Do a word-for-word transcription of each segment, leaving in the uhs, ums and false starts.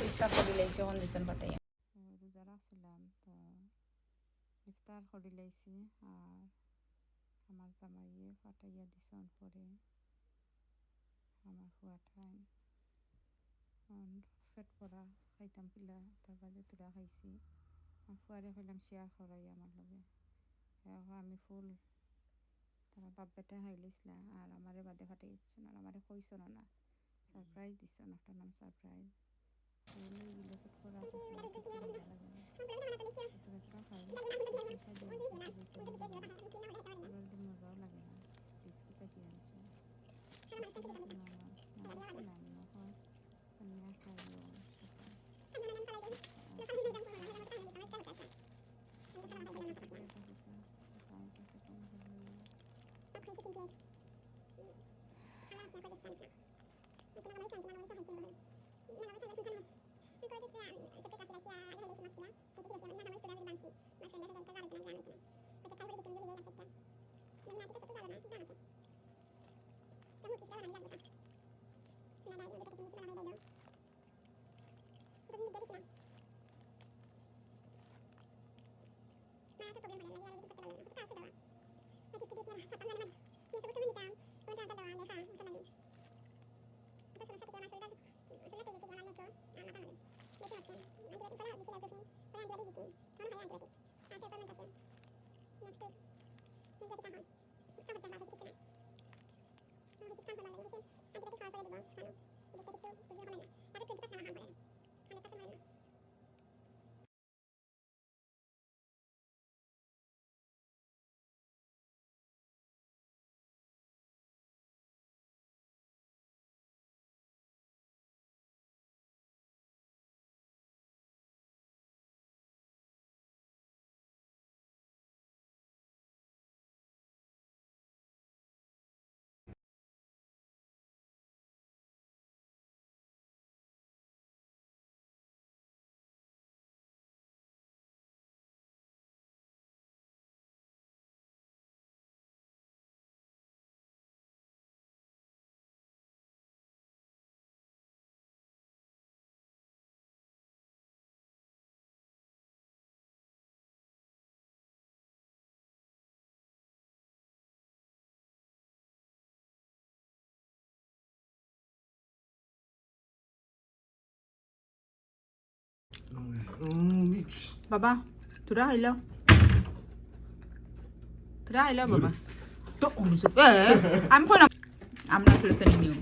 ইফতার করি লাইছি, অখন দিছইন ফাটাইয়া। তো রোজা রাখছিলাম, তো ইফতার করি লাইছি। আর আমার জামাইয়ে ফাটাইয়া দিছইন পরে, আমার ফুয়াটাইন। অখন পেট ভরা খাইতাম কিলা, তার বাদে থুড়া খাইছি। আর ফুয়ারে কইলাম শেয়ার করাই আমার লগে। এখন আমি ফুল, তারা বাপ বেটা খাইলিছলা, আর আমারে বাদে ফাটাই দিছইন, আর আমারে কইছইন না, সারপ্রাইজ দিছইন, একটার নাম সারপ্রাইজ। ফুল অইলে পেট ভরা থাকে, মজা লাগে না। এত একটা খাই, পয়সা দিয়ে দিছি, পয়সা দিয়ে দিছি। এবার তো মজাও লাগে না। বিস্কিট কি আনছে? না, না, না, বিস্কিট নাই, মনে হয়। আমি আর খাইলাম। বাবা, থুড়া খাইলাও। থুড়া খাইলাও, বাবা। তো, এ, আমি কইলাম, I'm not listening you.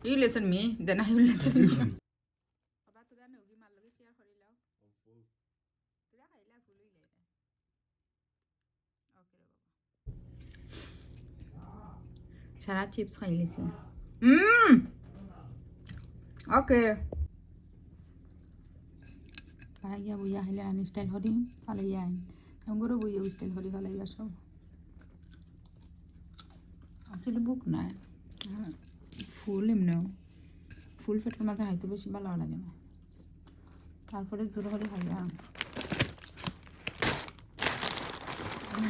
You listen me, then I will listen you. বাবা, থুড়া নেওগি, মার লগে শেয়ার করিলাও। থুড়া খাইলা, ফুল অইলে। ওকে রে বাবা। সারা চিপস খাইলিছি। হুম। ওকে। পাড়া গিয়া বইয়া খাইলে আনি স্টাইল করি ফালাইয়া আইন। আমি করে বইয়া স্টাইল করি ফালাইয়া সব। আসলে ভুক নাই। হ্যাঁ, ফুল এমনেও। ফুল পেটর মাঝে খাইতে বেশি ভালো লাগে না। তারপরে জোর করি খাইলাম।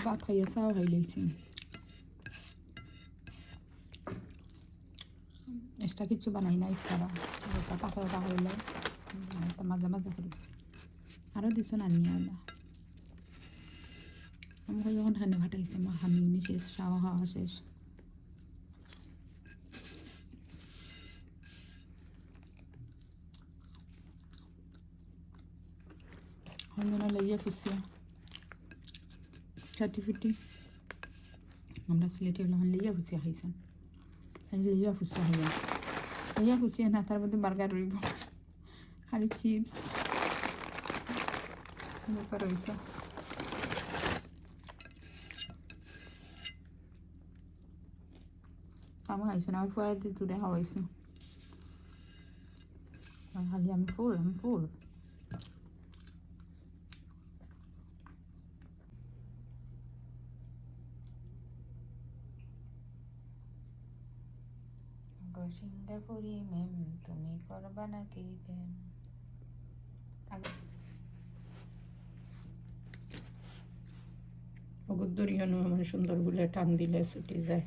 ভাত খাইয়া চাও খাই লইছি। এক্সট্রা কিচ্ছু বানাই না ইফতারা। যেটা থাকে ওটা হইলে, উম, তো মাঝে মাঝে করি। আরও দিছো না নিয়ে আলা। আমি কই যখন খানি ফাটাইছে, আমার খানি উনি শেষ, চাও খাওয়া শেষ। হন্দনা লইয়া ফুসিয়া। চাটি ফুটি। আমরা সিলেটি হলাম, লইয়া ফুসিয়া খাইছেন। এই লইয়া ফুসিয়া খাইয়া। লইয়া ফুসিয়া না, তার মধ্যে বার্গার রইব। খালি চিপস। ব্যাপার হইছে। আমার খাইছে না, আমার ফুয়ারে দিয়ে দূরে খাওয়াইছে। আর খালি আমি ফুল, আমি ফুল। গো সিঙ্গাপুরি মেম, তুমি করবা নাকি প্রেম? আগে অগুর দড়িও নু এমন সুন্দর গুলে টান দিলে ছুটি যায়।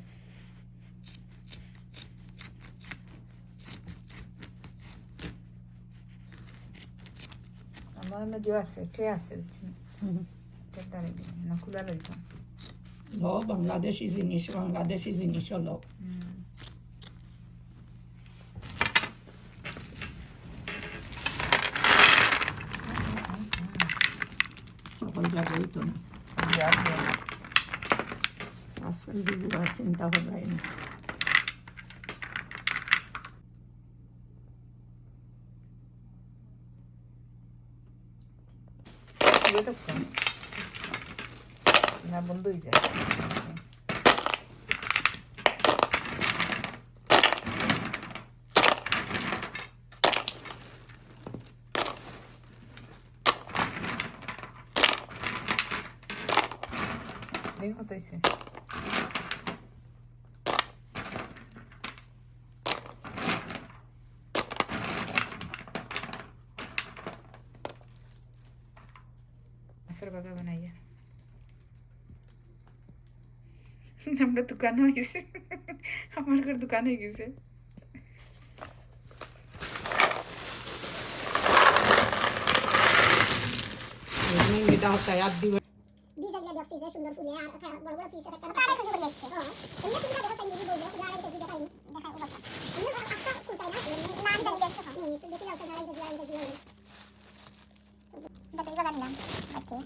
আমার মধ্যে আছে, ট্রে আছে, বুঝছেন? হুম। ট্রেটা রেখে দিন, না খোলা লইতাম। লো, বাংলাদেশি জিনিস, বাংলাদেশি জিনিস হলো। হুম। সকাল যাবই তো না। যাবো। আজকাল যদি আর চিন্তা হবে না। শুয়ে থাকতাম। না, বন্ধ হয়ে যায়। দেখো তো এসে। আসর বাগা বানাইয়া। আমরা দোকান হয়ে গেছে। আমার ঘর দোকান হয়ে গেছে। এটা হচ্ছে আর দিবে। ডিজাইন লাগে আছে যে সুন্দর ফুলে আর একটা বড় বড় পিস একটা কাটা করে করে আসছে। হ্যাঁ। এমনি সুন্দর দেখো, তাই নিজে বলবো, খুলে আড়াই কেজি দেখাইনি। দেখাই, ও বাবা। এমনি আর একটা কুর্তায় না, এমনি লাল জানি দেখছো, হ্যাঁ। হুম, তো দেখে যাও, তো আড়াই কেজি, আড়াই কেজি লাগে। এটা তো এবার আনলাম, ওকে।